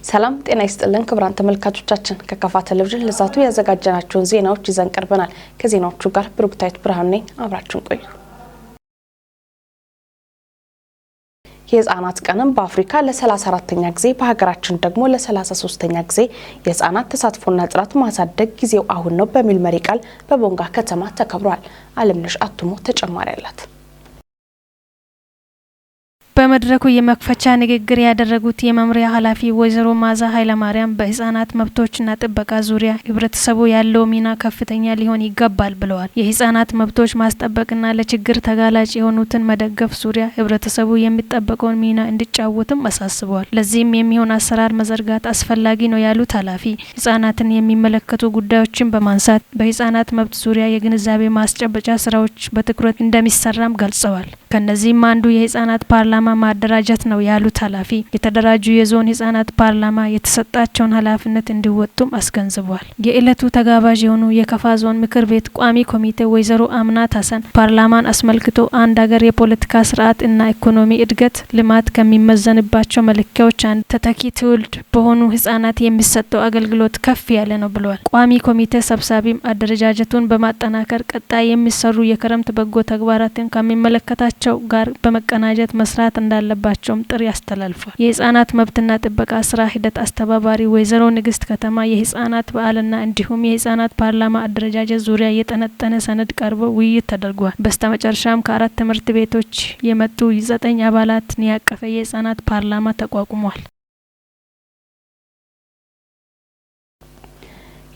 ሰላም ጤና ይስጥልን ክቡራን ተመልካቾቻችን፣ ከካፋ ቴሌቪዥን ለሰዓቱ ያዘጋጀናቸውን ዜናዎች ይዘን ቀርበናል። ከዜናዎቹ ጋር ብሩክታዊት ብርሃኑ ነኝ። አብራችሁን ቆዩ። የህጻናት ቀንም በአፍሪካ ለ34ኛ ጊዜ፣ በሀገራችን ደግሞ ለ33ኛ ጊዜ የህጻናት ተሳትፎና ጥራት ማሳደግ ጊዜው አሁን ነው በሚል መሪ ቃል በቦንጋ ከተማ ተከብሯል። አለምነሽ አቱሞ ተጨማሪ አላት። በመድረኩ የመክፈቻ ንግግር ያደረጉት የመምሪያ ኃላፊ ወይዘሮ ማዛ ኃይለማርያም በህጻናት መብቶችና ጥበቃ ዙሪያ ህብረተሰቡ ያለው ሚና ከፍተኛ ሊሆን ይገባል ብለዋል። የህጻናት መብቶች ማስጠበቅና ለችግር ተጋላጭ የሆኑትን መደገፍ ዙሪያ ህብረተሰቡ የሚጠበቀውን ሚና እንዲጫወትም አሳስበዋል። ለዚህም የሚሆን አሰራር መዘርጋት አስፈላጊ ነው ያሉት ኃላፊ፣ ህጻናትን የሚመለከቱ ጉዳዮችን በማንሳት በህጻናት መብት ዙሪያ የግንዛቤ ማስጨበጫ ስራዎች በትኩረት እንደሚሰራም ገልጸዋል። ከነዚህም አንዱ የህጻናት ፓርላማ ማደራጀት ነው ያሉት ኃላፊ፣ የተደራጁ የዞን ህጻናት ፓርላማ የተሰጣቸውን ኃላፊነት እንዲወጡም አስገንዝበዋል። የእለቱ ተጋባዥ የሆኑ የከፋ ዞን ምክር ቤት ቋሚ ኮሚቴ ወይዘሮ አምናት ሀሰን ፓርላማን አስመልክቶ አንድ ሀገር የፖለቲካ ስርዓት እና ኢኮኖሚ እድገት ልማት ከሚመዘንባቸው መለኪያዎች አንድ ተተኪ ትውልድ በሆኑ ህጻናት የሚሰጠው አገልግሎት ከፍ ያለ ነው ብለዋል። ቋሚ ኮሚቴ ሰብሳቢም አደረጃጀቱን በማጠናከር ቀጣይ የሚሰሩ የክረምት በጎ ተግባራትን ከሚመለከታቸው ጋር በመቀናጀት መስራት እንዳለባቸውም ጥሪ አስተላልፏል። የህጻናት መብትና ጥበቃ ስራ ሂደት አስተባባሪ ወይዘሮ ንግስት ከተማ የህጻናት በዓልና እንዲሁም የህጻናት ፓርላማ አደረጃጀት ዙሪያ የጠነጠነ ሰነድ ቀርቦ ውይይት ተደርጓል። በስተመጨረሻም ከአራት ትምህርት ቤቶች የመጡ 9 አባላትን ያቀፈ የህጻናት ፓርላማ ተቋቁሟል።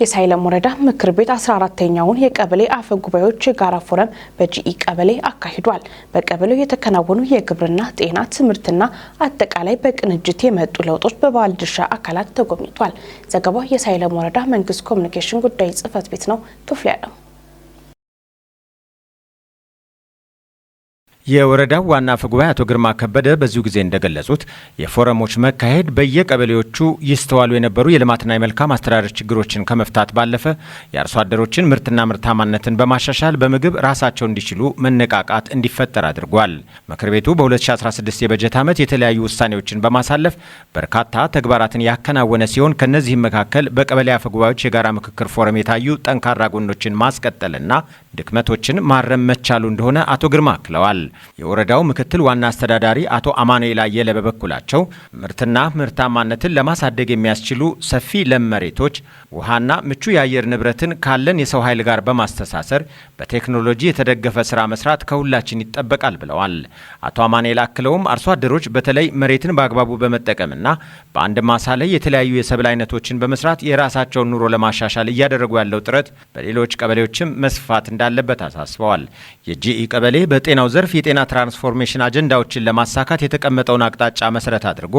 የሳይለም ወረዳ ምክር ቤት 14ተኛውን የቀበሌ አፈ ጉባኤዎች የጋራ ፎረም በጂኢ ቀበሌ አካሂዷል። በቀበሌው የተከናወኑ የግብርና፣ ጤና፣ ትምህርትና አጠቃላይ በቅንጅት የመጡ ለውጦች በባለድርሻ አካላት ተጎብኝቷል። ዘገባው የሳይለም ወረዳ መንግስት ኮሚኒኬሽን ጉዳይ ጽህፈት ቤት ነው። ክፍሌ ያለው። የወረዳው ዋና አፈ ጉባኤ አቶ ግርማ ከበደ በዚሁ ጊዜ እንደገለጹት፣ የፎረሞች መካሄድ በየቀበሌዎቹ ይስተዋሉ የነበሩ የልማትና የመልካም አስተዳደር ችግሮችን ከመፍታት ባለፈ የአርሶ አደሮችን ምርትና ምርታማነትን በማሻሻል በምግብ ራሳቸው እንዲችሉ መነቃቃት እንዲፈጠር አድርጓል። ምክር ቤቱ በ2016 የበጀት ዓመት የተለያዩ ውሳኔዎችን በማሳለፍ በርካታ ተግባራትን ያከናወነ ሲሆን፣ ከእነዚህም መካከል በቀበሌ አፈ ጉባኤዎች የጋራ ምክክር ፎረም የታዩ ጠንካራ ጎኖችን ማስቀጠልና ድክመቶችን ማረም መቻሉ እንደሆነ አቶ ግርማ አክለዋል። የወረዳው ምክትል ዋና አስተዳዳሪ አቶ አማኑኤል አየለ በበኩላቸው፣ ምርትና ምርታማነትን ለማሳደግ የሚያስችሉ ሰፊ ለም መሬቶች፣ ውሃና ምቹ የአየር ንብረትን ካለን የሰው ኃይል ጋር በማስተሳሰር በቴክኖሎጂ የተደገፈ ስራ መስራት ከሁላችን ይጠበቃል ብለዋል። አቶ አማኑኤል አክለውም፣ አርሶ አደሮች በተለይ መሬትን በአግባቡ በመጠቀምና በአንድ ማሳ ላይ የተለያዩ የሰብል አይነቶችን በመስራት የራሳቸውን ኑሮ ለማሻሻል እያደረጉ ያለው ጥረት በሌሎች ቀበሌዎችም መስፋት እንዳለበት አሳስበዋል። የጂኢ ቀበሌ በጤናው ዘርፍ የጤና ትራንስፎርሜሽን አጀንዳዎችን ለማሳካት የተቀመጠውን አቅጣጫ መሰረት አድርጎ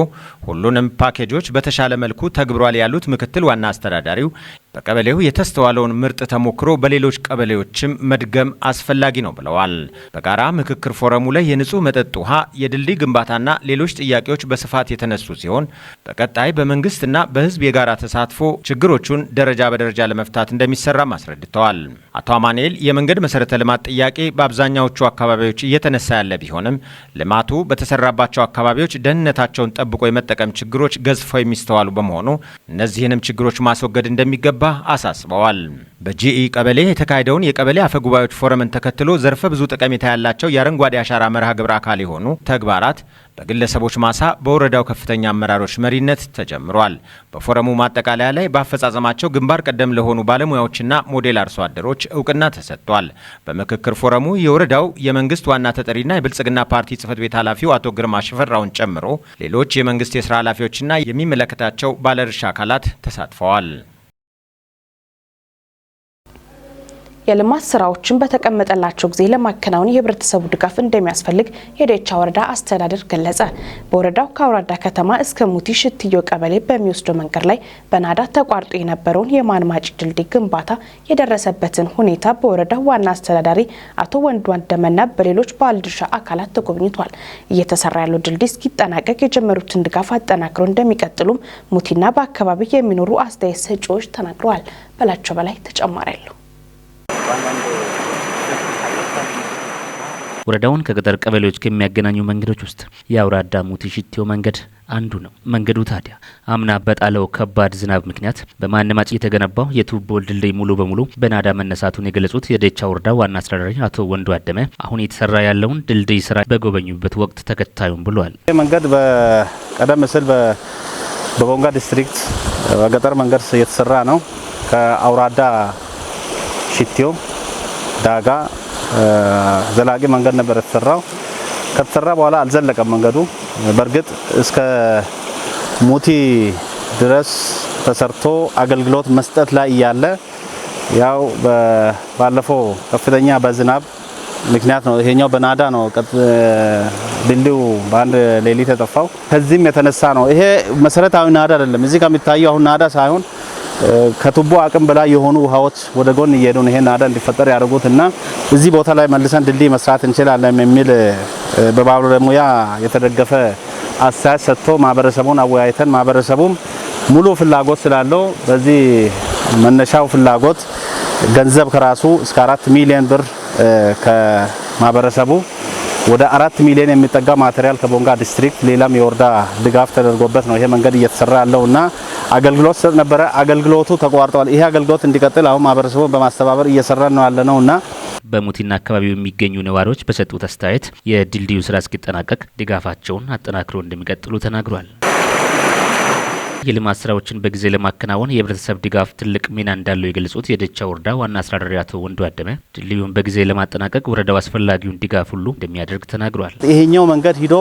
ሁሉንም ፓኬጆች በተሻለ መልኩ ተግብሯል ያሉት ምክትል ዋና አስተዳዳሪው፣ በቀበሌው የተስተዋለውን ምርጥ ተሞክሮ በሌሎች ቀበሌዎችም መድገም አስፈላጊ ነው ብለዋል። በጋራ ምክክር ፎረሙ ላይ የንጹህ መጠጥ ውሃ፣ የድልድይ ግንባታና ሌሎች ጥያቄዎች በስፋት የተነሱ ሲሆን፣ በቀጣይ በመንግስትና በሕዝብ የጋራ ተሳትፎ ችግሮቹን ደረጃ በደረጃ ለመፍታት እንደሚሰራም አስረድተዋል። አቶ አማኑኤል፣ የመንገድ መሰረተ ልማት ጥያቄ በአብዛኛዎቹ አካባቢዎች እየተነሳ ያለ ቢሆንም፣ ልማቱ በተሰራባቸው አካባቢዎች ደህንነታቸውን ጠብቆ የመጠቀም ችግሮች ገዝፈው የሚስተዋሉ በመሆኑ እነዚህንም ችግሮች ማስወገድ እንደሚገባ አሳስበዋል። በጂኢ ቀበሌ የተካሄደውን የቀበሌ አፈ ጉባኤዎች ፎረምን ተከትሎ ዘርፈ ብዙ ጠቀሜታ ያላቸው የአረንጓዴ አሻራ መርሃ ግብር አካል የሆኑ ተግባራት በግለሰቦች ማሳ በወረዳው ከፍተኛ አመራሮች መሪነት ተጀምሯል። በፎረሙ ማጠቃለያ ላይ በአፈጻጸማቸው ግንባር ቀደም ለሆኑ ባለሙያዎችና ሞዴል አርሶ አደሮች እውቅና ተሰጥቷል። በምክክር ፎረሙ የወረዳው የመንግስት ዋና ተጠሪና የብልጽግና ፓርቲ ጽህፈት ቤት ኃላፊው አቶ ግርማ ሽፈራውን ጨምሮ ሌሎች የመንግስት የስራ ኃላፊዎችና የሚመለከታቸው ባለድርሻ አካላት ተሳትፈዋል። የልማት ስራዎችን በተቀመጠላቸው ጊዜ ለማከናወን የህብረተሰቡ ድጋፍ እንደሚያስፈልግ የደቻ ወረዳ አስተዳደር ገለጸ። በወረዳው ከአውራዳ ከተማ እስከ ሙቲ ሽትዮ ቀበሌ በሚወስደው መንገድ ላይ በናዳ ተቋርጦ የነበረውን የማንማጭ ድልድይ ግንባታ የደረሰበትን ሁኔታ በወረዳው ዋና አስተዳዳሪ አቶ ወንዱ ደመና በሌሎች ባለድርሻ አካላት ተጎብኝቷል። እየተሰራ ያለው ድልድይ እስኪጠናቀቅ የጀመሩትን ድጋፍ አጠናክረው እንደሚቀጥሉም ሙቲና በአካባቢ የሚኖሩ አስተያየት ሰጪዎች ተናግረዋል። በላቸው በላይ ተጨማሪ አለው። ወረዳውን ከገጠር ቀበሌዎች ከሚያገናኙ መንገዶች ውስጥ የአውራዳ ሙቲ ሽቴው መንገድ አንዱ ነው። መንገዱ ታዲያ አምና በጣለው ከባድ ዝናብ ምክንያት በማንማጭ የተገነባው የቱቦ ድልድይ ሙሉ በሙሉ በናዳ መነሳቱን የገለጹት የደቻ ወረዳ ዋና አስተዳዳሪ አቶ ወንዱ አደመ አሁን የተሰራ ያለውን ድልድይ ስራ በጎበኙበት ወቅት ተከታዩን ብሏል። መንገድ በቀደም ሲል በቦንጋ ዲስትሪክት በገጠር መንገድ የተሰራ ነው። ከአውራዳ ሽቴው ዳጋ ዘላቂ መንገድ ነበር የተሰራው። ከተሰራ በኋላ አልዘለቀም መንገዱ። በእርግጥ እስከ ሙቲ ድረስ ተሰርቶ አገልግሎት መስጠት ላይ እያለ ያው ባለፈው ከፍተኛ በዝናብ ምክንያት ነው ይሄኛው በናዳ ነው ድልድዩ በአንድ ሌሊት የጠፋው። ከዚህም የተነሳ ነው ይሄ መሰረታዊ ናዳ አይደለም። እዚህ ጋር የሚታየው አሁን ናዳ ሳይሆን ከቱቦ አቅም በላይ የሆኑ ውሃዎች ወደ ጎን እየሄዱ ነው ይሄ ናዳ እንዲፈጠር ያደርጉትና እዚህ ቦታ ላይ መልሰን ድልድይ መስራት እንችላለን የሚል በባለሙያ የተደገፈ አስተያየት ሰጥቶ ማህበረሰቡን አወያይተን ማህበረሰቡም ሙሉ ፍላጎት ስላለው በዚህ መነሻው ፍላጎት ገንዘብ ከራሱ እስከ 4 ሚሊዮን ብር ከማህበረሰቡ ወደ 4 ሚሊዮን የሚጠጋ material ከቦንጋ ዲስትሪክት ሌላም የወረዳ ድጋፍ ተደርጎበት ነው ይሄ መንገድ እየተሰራ ያለውና አገልግሎት ሰጥ ነበረ። አገልግሎቱ ተቋርጧል። ይሄ አገልግሎት እንዲቀጥል አሁን ማህበረሰቡን በማስተባበር እየሰራ ነው ያለነውና በሙቲና አካባቢው የሚገኙ ነዋሪዎች በሰጡት አስተያየት የድልድዩ ስራ እስኪጠናቀቅ ድጋፋቸውን አጠናክረው እንደሚቀጥሉ ተናግሯል። የልማት ስራዎችን በጊዜ ለማከናወን የህብረተሰብ ድጋፍ ትልቅ ሚና እንዳለው የገለጹት የደቻ ወረዳ ዋና አስተዳዳሪ አቶ ወንዱ አደመ ድልድዩን በጊዜ ለማጠናቀቅ ወረዳው አስፈላጊውን ድጋፍ ሁሉ እንደሚያደርግ ተናግሯል። ይሄኛው መንገድ ሂዶ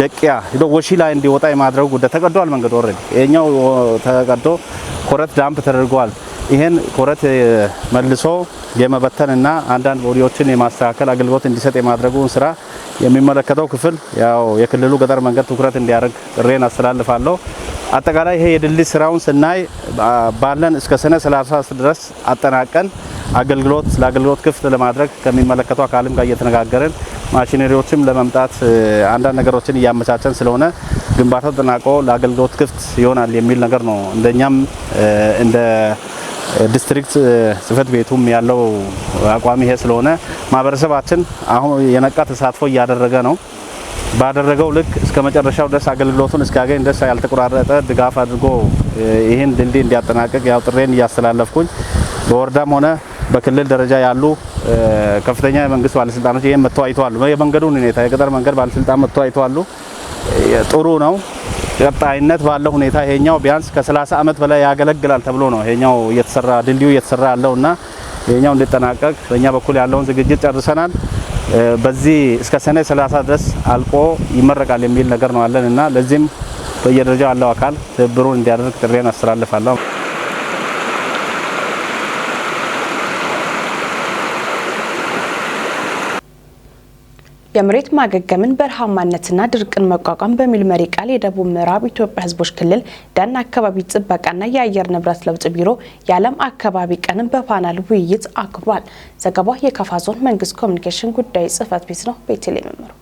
ደቂያ ሂዶ ወሺ ላይ እንዲወጣ የማድረጉ ጉዳይ ተቀዷል። መንገዱ already ይሄኛው ተቀዶ ኮረት dump ተደርጓል። ይሄን ኮረት መልሶ የመበተንና አንዳንድ body ዎችን የማስተካከል አገልግሎት እንዲሰጥ የማድረጉን ስራ የሚመለከተው ክፍል ያው የክልሉ ገጠር መንገድ ትኩረት እንዲያደርግ ጥሬን አስተላልፋለሁ። አጠቃላይ ይሄ የድልድይ ስራውን ስናይ ባለን እስከ ሰኔ 30 ድረስ አጠናቀን አገልግሎት ለአገልግሎት ክፍት ለማድረግ ከሚመለከተው አካልም ጋር እየተነጋገርን ማሽነሪዎችም ለመምጣት አንዳንድ ነገሮችን እያመቻቸን ስለሆነ ግንባታው ተጠናቆ ለአገልግሎት ክፍት ይሆናል የሚል ነገር ነው። እንደኛም እንደ ዲስትሪክት ጽህፈት ቤቱም ያለው አቋም ይሄ ስለሆነ ማህበረሰባችን አሁን የነቃ ተሳትፎ እያደረገ ነው። ባደረገው ልክ እስከ መጨረሻው ድረስ አገልግሎቱን እስካገኝ ድረስ ያልተቆራረጠ ድጋፍ አድርጎ ይህን ድልድይ እንዲያጠናቅቅ ያው ጥሬን እያስተላለፍኩኝ በወረዳም ሆነ በክልል ደረጃ ያሉ ከፍተኛ የመንግስት ባለስልጣኖች ይሄን መጥተው አይተዋል። የመንገዱን ሁኔታ የገጠር መንገድ ባለስልጣን መጥተው አይተዋል። ጥሩ ነው። ቀጣይነት ባለው ሁኔታ ይሄኛው ቢያንስ ከ30 ዓመት በላይ ያገለግላል ተብሎ ነው ይሄኛው እየተሰራ ድልድዩ እየተሰራ ያለውና ይሄኛው እንዲጠናቀቅ በእኛ በኩል ያለውን ዝግጅት ጨርሰናል። በዚህ እስከ ሰኔ 30 ድረስ አልቆ ይመረቃል የሚል ነገር ነው ያለንና ለዚህም በየደረጃው ያለው አካል ትብብሩን እንዲያደርግ ጥሪዬን አስተላልፋለሁ። የመሬት ማገገምን በረሃማነትና ድርቅን መቋቋም በሚል መሪ ቃል የደቡብ ምዕራብ ኢትዮጵያ ሕዝቦች ክልል ደን አካባቢ ጥበቃና የአየር ንብረት ለውጥ ቢሮ የዓለም አካባቢ ቀንን በፓናል ውይይት አክብሯል። ዘገባው የካፋ ዞን መንግስት ኮሚኒኬሽን ጉዳይ ጽህፈት ቤት ነው። ቤተልሔም መምሩ።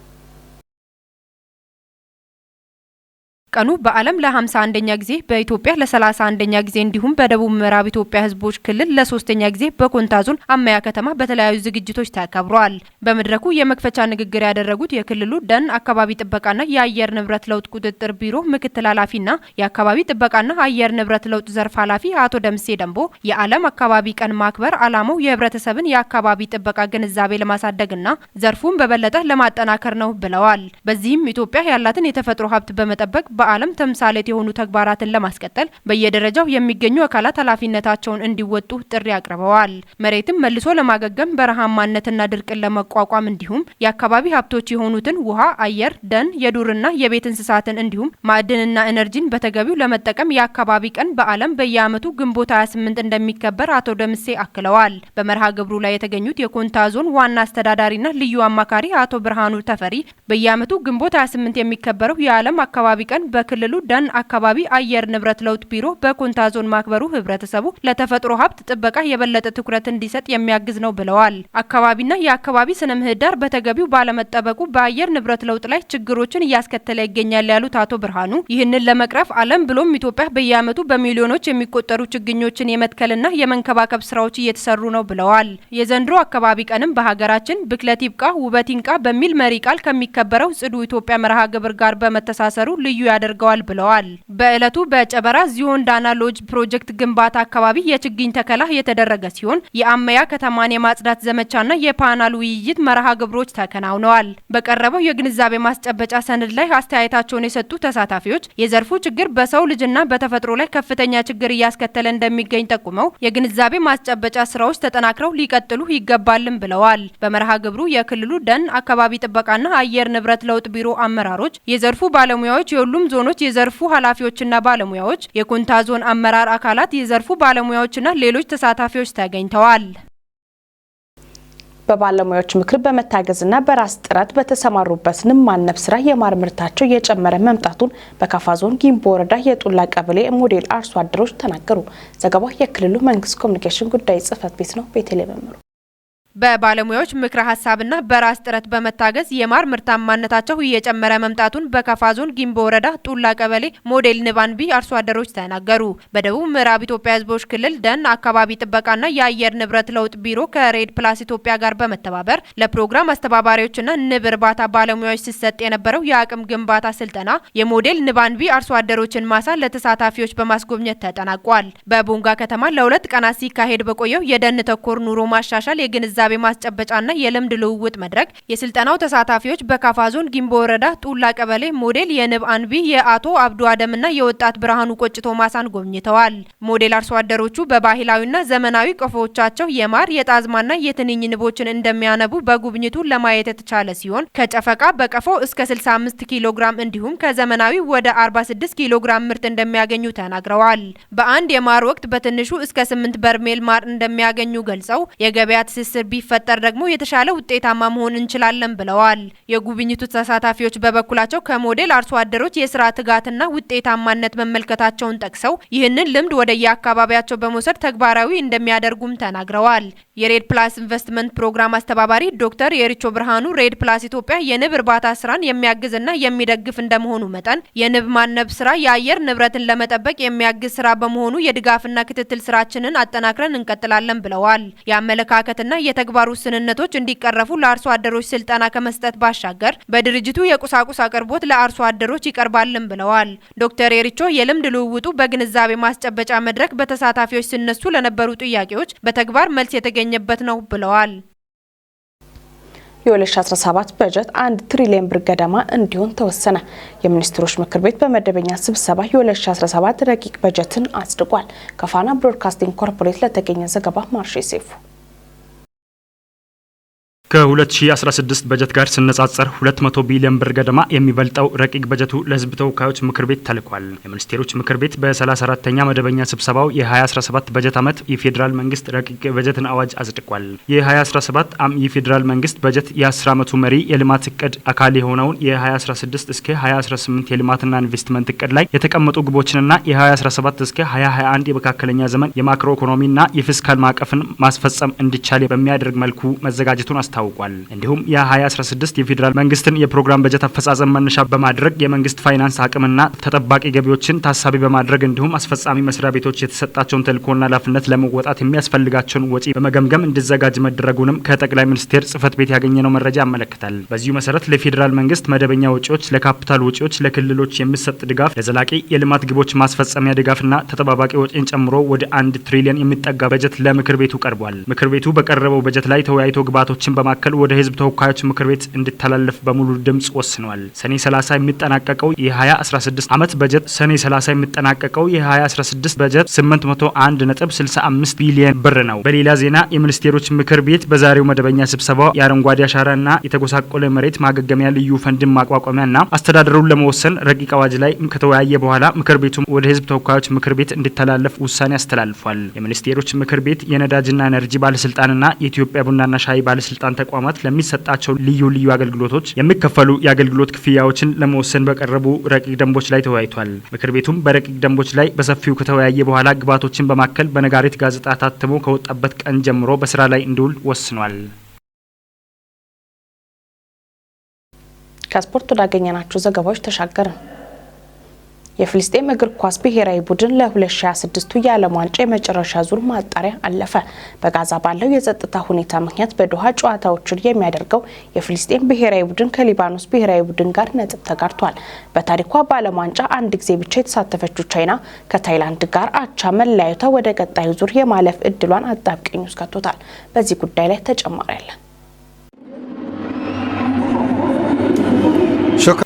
ቀኑ በዓለም ለ51ኛ ጊዜ በኢትዮጵያ ለ31ኛ ጊዜ እንዲሁም በደቡብ ምዕራብ ኢትዮጵያ ሕዝቦች ክልል ለሶስተኛ ጊዜ በኮንታ ዞን አማያ ከተማ በተለያዩ ዝግጅቶች ተከብሯል። በመድረኩ የመክፈቻ ንግግር ያደረጉት የክልሉ ደን አካባቢ ጥበቃና የአየር ንብረት ለውጥ ቁጥጥር ቢሮ ምክትል ኃላፊና የአካባቢ ጥበቃና አየር ንብረት ለውጥ ዘርፍ ኃላፊ አቶ ደምሴ ደንቦ የዓለም አካባቢ ቀን ማክበር ዓላማው የህብረተሰብን የአካባቢ ጥበቃ ግንዛቤ ለማሳደግና ዘርፉን በበለጠ ለማጠናከር ነው ብለዋል። በዚህም ኢትዮጵያ ያላትን የተፈጥሮ ሀብት በመጠበቅ በዓለም ተምሳሌት የሆኑ ተግባራትን ለማስቀጠል በየደረጃው የሚገኙ አካላት ኃላፊነታቸውን እንዲወጡ ጥሪ አቅርበዋል። መሬትም መልሶ ለማገገም በረሃማነትና ድርቅን ለመቋቋም እንዲሁም የአካባቢ ሀብቶች የሆኑትን ውሃ፣ አየር፣ ደን፣ የዱርና የቤት እንስሳትን እንዲሁም ማዕድንና ኤነርጂን በተገቢው ለመጠቀም የአካባቢ ቀን በዓለም በየዓመቱ ግንቦት 28 እንደሚከበር አቶ ደምሴ አክለዋል። በመርሃ ግብሩ ላይ የተገኙት የኮንታ ዞን ዋና አስተዳዳሪና ልዩ አማካሪ አቶ ብርሃኑ ተፈሪ በየዓመቱ ግንቦት 28 የሚከበረው የዓለም አካባቢ ቀን በክልሉ ደን አካባቢ አየር ንብረት ለውጥ ቢሮ በኮንታ ዞን ማክበሩ ህብረተሰቡ ለተፈጥሮ ሀብት ጥበቃ የበለጠ ትኩረት እንዲሰጥ የሚያግዝ ነው ብለዋል። አካባቢና የአካባቢ ስነ ምህዳር በተገቢው ባለመጠበቁ በአየር ንብረት ለውጥ ላይ ችግሮችን እያስከተለ ይገኛል ያሉት አቶ ብርሃኑ ይህንን ለመቅረፍ ዓለም ብሎም ኢትዮጵያ በየዓመቱ በሚሊዮኖች የሚቆጠሩ ችግኞችን የመትከልና የመንከባከብ ስራዎች እየተሰሩ ነው ብለዋል። የዘንድሮ አካባቢ ቀንም በሀገራችን ብክለት ይብቃ ውበት ይንቃ በሚል መሪ ቃል ከሚከበረው ጽዱ ኢትዮጵያ መርሃ ግብር ጋር በመተሳሰሩ ልዩ ያደርገዋል ብለዋል። በእለቱ በጨበራ ዚዮን ዳና ሎጅ ፕሮጀክት ግንባታ አካባቢ የችግኝ ተከላ የተደረገ ሲሆን የአመያ ከተማን የማጽዳት ዘመቻና የፓናል ውይይት መርሃ ግብሮች ተከናውነዋል። በቀረበው የግንዛቤ ማስጨበጫ ሰነድ ላይ አስተያየታቸውን የሰጡ ተሳታፊዎች የዘርፉ ችግር በሰው ልጅና በተፈጥሮ ላይ ከፍተኛ ችግር እያስከተለ እንደሚገኝ ጠቁመው የግንዛቤ ማስጨበጫ ስራዎች ተጠናክረው ሊቀጥሉ ይገባልም ብለዋል። በመርሃ ግብሩ የክልሉ ደን አካባቢ ጥበቃና አየር ንብረት ለውጥ ቢሮ አመራሮች፣ የዘርፉ ባለሙያዎች፣ የሁሉም ዞኖች የዘርፉ ኃላፊዎችና ባለሙያዎች፣ የኮንታ ዞን አመራር አካላት፣ የዘርፉ ባለሙያዎችና ሌሎች ተሳታፊዎች ተገኝተዋል። በባለሙያዎች ምክር በመታገዝና በራስ ጥረት በተሰማሩበት ንብ ማነብ ስራ የማር ምርታቸው እየጨመረ መምጣቱን በካፋ ዞን ጊምቦ ወረዳ የጡላ ቀበሌ ሞዴል አርሶ አደሮች ተናገሩ። ዘገባው የክልሉ መንግስት ኮሚኒኬሽን ጉዳይ ጽህፈት ቤት ነው። ቤተልሔም መምሩ። በባለሙያዎች ምክረ ሀሳብና በራስ ጥረት በመታገዝ የማር ምርታማነታቸው እየጨመረ መምጣቱን በካፋ ዞን ጊምቦ ወረዳ ጡላ ቀበሌ ሞዴል ንብ አንቢ አርሶ አደሮች ተናገሩ። በደቡብ ምዕራብ ኢትዮጵያ ሕዝቦች ክልል ደን አካባቢ ጥበቃና የአየር ንብረት ለውጥ ቢሮ ከሬድ ፕላስ ኢትዮጵያ ጋር በመተባበር ለፕሮግራም አስተባባሪዎችና ንብ እርባታ ባለሙያዎች ሲሰጥ የነበረው የአቅም ግንባታ ስልጠና የሞዴል ንብ አንቢ አርሶ አደሮችን ማሳ ለተሳታፊዎች በማስጎብኘት ተጠናቋል። በቦንጋ ከተማ ለሁለት ቀናት ሲካሄድ በቆየው የደን ተኮር ኑሮ ማሻሻል የግንዛቤ ማስጨበጫና የልምድ ልውውጥ መድረክ የስልጠናው ተሳታፊዎች በካፋ ዞን ጊምቦ ወረዳ ጡላ ቀበሌ ሞዴል የንብ አንቢ የአቶ አብዱ አደምና የወጣት ብርሃኑ ቆጭቶ ማሳን ጎብኝተዋል። ሞዴል አርሶ አደሮቹ በባህላዊና ዘመናዊ ቀፎዎቻቸው የማር፣ የጣዝማና የትንኝ ንቦችን እንደሚያነቡ በጉብኝቱ ለማየት የተቻለ ሲሆን ከጨፈቃ በቀፎ እስከ 65 ኪሎ ግራም እንዲሁም ከዘመናዊ ወደ 46 ኪሎ ግራም ምርት እንደሚያገኙ ተናግረዋል። በአንድ የማር ወቅት በትንሹ እስከ 8 በርሜል ማር እንደሚያገኙ ገልጸው የገበያ ትስስር ቢፈጠር ደግሞ የተሻለ ውጤታማ መሆን እንችላለን ብለዋል። የጉብኝቱ ተሳታፊዎች በበኩላቸው ከሞዴል አርሶ አደሮች የስራ ትጋትና ውጤታማነት መመልከታቸውን ጠቅሰው ይህንን ልምድ ወደ የአካባቢያቸው በመውሰድ ተግባራዊ እንደሚያደርጉም ተናግረዋል። የሬድ ፕላስ ኢንቨስትመንት ፕሮግራም አስተባባሪ ዶክተር የሪቾ ብርሃኑ ሬድ ፕላስ ኢትዮጵያ የንብ እርባታ ስራን የሚያግዝና የሚደግፍ እንደመሆኑ መጠን የንብ ማነብ ስራ የአየር ንብረትን ለመጠበቅ የሚያግዝ ስራ በመሆኑ የድጋፍና ክትትል ስራችንን አጠናክረን እንቀጥላለን ብለዋል። የአመለካከትና የተግባር ውስንነቶች እንዲቀረፉ ለአርሶ አደሮች ስልጠና ከመስጠት ባሻገር በድርጅቱ የቁሳቁስ አቅርቦት ለአርሶ አደሮች ይቀርባልን ብለዋል። ዶክተር ኤሪቾ የልምድ ልውውጡ በግንዛቤ ማስጨበጫ መድረክ በተሳታፊዎች ሲነሱ ለነበሩ ጥያቄዎች በተግባር መልስ የተገኘበት ነው ብለዋል። የ2017 በጀት 1 ትሪሊየን ብር ገደማ እንዲሆን ተወሰነ። የሚኒስትሮች ምክር ቤት በመደበኛ ስብሰባ የ2017 ረቂቅ በጀትን አጽድቋል። ከፋና ብሮድካስቲንግ ኮርፖሬት ለተገኘ ዘገባ ማርሼ ሴፉ። ከ2016 በጀት ጋር ሲነጻጸር 200 ቢሊዮን ብር ገደማ የሚበልጠው ረቂቅ በጀቱ ለሕዝብ ተወካዮች ምክር ቤት ተልኳል። የሚኒስቴሮች ምክር ቤት በ34ኛ መደበኛ ስብሰባው የ2017 በጀት ዓመት የፌዴራል መንግስት ረቂቅ በጀትን አዋጅ አጽድቋል። የ2017 ዓ.ም የፌዴራል መንግስት በጀት የ10 ዓመቱ መሪ የልማት እቅድ አካል የሆነውን የ2016 እስከ 2018 የልማትና ኢንቨስትመንት እቅድ ላይ የተቀመጡ ግቦችንና የ2017 እስከ 2021 የመካከለኛ ዘመን የማክሮ ኢኮኖሚና የፊስካል ማዕቀፍን ማስፈጸም እንዲቻል በሚያደርግ መልኩ መዘጋጀቱን አስታውቋል። እንዲሁም የ2016 የፌዴራል መንግስትን የፕሮግራም በጀት አፈጻጸም መነሻ በማድረግ የመንግስት ፋይናንስ አቅምና ተጠባቂ ገቢዎችን ታሳቢ በማድረግ እንዲሁም አስፈጻሚ መስሪያ ቤቶች የተሰጣቸውን ተልዕኮና ኃላፊነት ለመወጣት የሚያስፈልጋቸውን ወጪ በመገምገም እንዲዘጋጅ መደረጉንም ከጠቅላይ ሚኒስቴር ጽህፈት ቤት ያገኘነው መረጃ ያመለክታል። በዚሁ መሰረት ለፌዴራል መንግስት መደበኛ ወጪዎች፣ ለካፒታል ወጪዎች፣ ለክልሎች የሚሰጥ ድጋፍ፣ ለዘላቂ የልማት ግቦች ማስፈጸሚያ ድጋፍና ተጠባባቂ ወጪን ጨምሮ ወደ 1 ትሪሊየን የሚጠጋ በጀት ለምክር ቤቱ ቀርቧል። ምክር ቤቱ በቀረበው በጀት ላይ ተወያይቶ ግብዓቶችን በማከል ወደ ህዝብ ተወካዮች ምክር ቤት እንዲተላለፍ በሙሉ ድምጽ ወስኗል። ሰኔ 30 የሚጠናቀቀው የ2016 ዓመት በጀት ሰኔ 30 የሚጠናቀቀው የ2016 በጀት 801.65 ቢሊዮን ብር ነው። በሌላ ዜና የሚኒስቴሮች ምክር ቤት በዛሬው መደበኛ ስብሰባው የአረንጓዴ አሻራና የተጎሳቆለ መሬት ማገገሚያ ልዩ ፈንድን ማቋቋሚያና አስተዳደሩን ለመወሰን ረቂቅ አዋጅ ላይ ከተወያየ በኋላ ምክር ቤቱ ወደ ህዝብ ተወካዮች ምክር ቤት እንዲተላለፍ ውሳኔ አስተላልፏል። የሚኒስቴሮች ምክር ቤት የነዳጅና ኤነርጂ ባለስልጣንና የኢትዮጵያ ቡናና ሻይ ባለስልጣን ተቋማት ለሚሰጣቸው ልዩ ልዩ አገልግሎቶች የሚከፈሉ የአገልግሎት ክፍያዎችን ለመወሰን በቀረቡ ረቂቅ ደንቦች ላይ ተወያይቷል። ምክር ቤቱም በረቂቅ ደንቦች ላይ በሰፊው ከተወያየ በኋላ ግብዓቶችን በማከል በነጋሪት ጋዜጣ ታትሞ ከወጣበት ቀን ጀምሮ በስራ ላይ እንዲውል ወስኗል። ከስፖርት ወዳገኘናቸው ዘገባዎች ተሻገርን። የፍልስጤም እግር ኳስ ብሔራዊ ቡድን ለ2026ቱ የዓለም ዋንጫ የመጨረሻ ዙር ማጣሪያ አለፈ። በጋዛ ባለው የጸጥታ ሁኔታ ምክንያት በዶሃ ጨዋታዎችን የሚያደርገው የፍልስጤም ብሔራዊ ቡድን ከሊባኖስ ብሔራዊ ቡድን ጋር ነጥብ ተጋርቷል። በታሪኳ በዓለም ዋንጫ አንድ ጊዜ ብቻ የተሳተፈችው ቻይና ከታይላንድ ጋር አቻ መለያየቷ ወደ ቀጣዩ ዙር የማለፍ እድሏን አጣብቂኝ ውስጥ ከቶታል። በዚህ ጉዳይ ላይ ተጨማሪ አለን።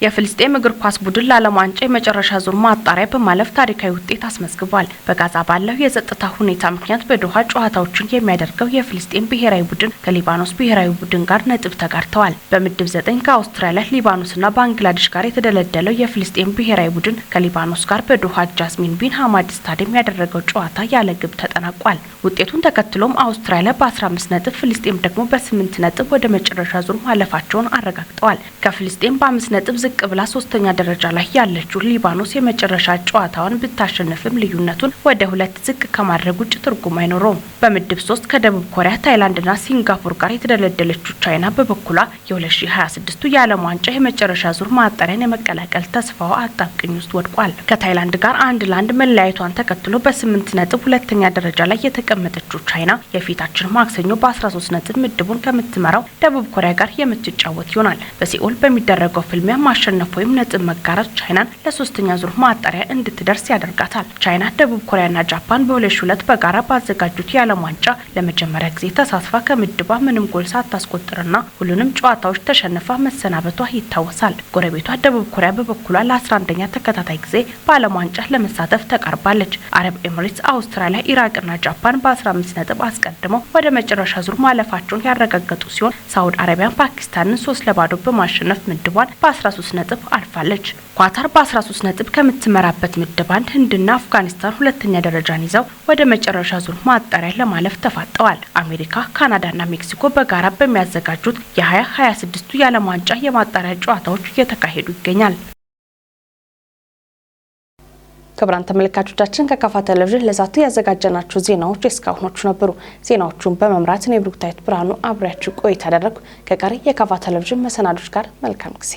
የፍልስጤም እግር ኳስ ቡድን ለዓለም ዋንጫ የመጨረሻ ዙር ማጣሪያ በማለፍ ታሪካዊ ውጤት አስመዝግቧል። በጋዛ ባለው የጸጥታ ሁኔታ ምክንያት በዶሃ ጨዋታዎችን የሚያደርገው የፍልስጤም ብሔራዊ ቡድን ከሊባኖስ ብሔራዊ ቡድን ጋር ነጥብ ተጋርተዋል። በምድብ 9 ከአውስትራሊያ፣ ሊባኖስና ባንግላዴሽ ጋር የተደለደለው የፍልስጤም ብሔራዊ ቡድን ከሊባኖስ ጋር በዶሃ ጃስሚን ቢን ሀማድ ስታዲየም ያደረገው ጨዋታ ያለ ግብ ተጠናቋል። ውጤቱን ተከትሎም አውስትራሊያ በ15 ነጥብ፣ ፍልስጤም ደግሞ በ8 ነጥብ ወደ መጨረሻ ዙር ማለፋቸውን አረጋግጠዋል። ከፍልስጤም በ5 ነጥብ ዝቅ ብላ ሶስተኛ ደረጃ ላይ ያለችው ሊባኖስ የመጨረሻ ጨዋታዋን ብታሸንፍም ልዩነቱን ወደ 2 ዝቅ ከማድረግ ውጭ ትርጉም አይኖረውም። በምድብ 3 ከደቡብ ኮሪያ፣ ታይላንድና ሲንጋፖር ጋር የተደለደለችው ቻይና በበኩሏ የ2026ቱ የዓለም ዋንጫ የመጨረሻ ዙር ማጣሪያን የመቀላቀል ተስፋዋ አጣብቂኝ ውስጥ ወድቋል። ከታይላንድ ጋር 1-1 መለያየቷን ተከትሎ በ8 ነጥብ ሁለተኛ ደረጃ ላይ የተቀመጠችው ቻይና የፊታችን ማክሰኞ በ13 ነጥብ ምድቡን ከምትመራው ደቡብ ኮሪያ ጋር የምትጫወት ይሆናል። በሲኦል በሚደረገው ፍልሚያ ማሸነፍ ወይም ነጥብ መጋራት ቻይናን ለሶስተኛ ዙር ማጣሪያ እንድትደርስ ያደርጋታል። ቻይና፣ ደቡብ ኮሪያና ጃፓን በ2002 በጋራ ባዘጋጁት የዓለም ዋንጫ ለመጀመሪያ ጊዜ ተሳትፋ ከምድቧ ምንም ጎል ሳታስቆጥርና ሁሉንም ጨዋታዎች ተሸንፋ መሰናበቷ ይታወሳል። ጎረቤቷ ደቡብ ኮሪያ በበኩሏ ለ11ኛ ተከታታይ ጊዜ በዓለም ዋንጫ ለመሳተፍ ተቃርባለች። አረብ ኤምሬትስ፣ አውስትራሊያ፣ ኢራቅና ጃፓን በ15 ነጥብ አስቀድመው ወደ መጨረሻ ዙር ማለፋቸውን ያረጋገጡ ሲሆን ሳውዲ አረቢያን ፓኪስታንን 3-0 በማሸነፍ ምድቧን በ13 ነጥብ አልፋለች። ኳታር በ13 ነጥብ ከምትመራበት ምድብ አንድ ህንድና አፍጋኒስታን ሁለተኛ ደረጃን ይዘው ወደ መጨረሻ ዙር ማጣሪያ ለማለፍ ተፋጠዋል። አሜሪካ፣ ካናዳና ሜክሲኮ በጋራ በሚያዘጋጁት የ2026ቱ የዓለም ዋንጫ የማጣሪያ ጨዋታዎች እየተካሄዱ ይገኛል። ክቡራን ተመልካቾቻችን ከካፋ ቴሌቪዥን ለዛቱ ያዘጋጀናቸው ዜናዎች እስካሁኖቹ ነበሩ። ዜናዎቹን በመምራት እኔ ብሩክታዊት ብርሃኑ አብሬያችሁ ቆይታ አደረግኩ። ከቀሪ የካፋ ቴሌቪዥን መሰናዶች ጋር መልካም ጊዜ።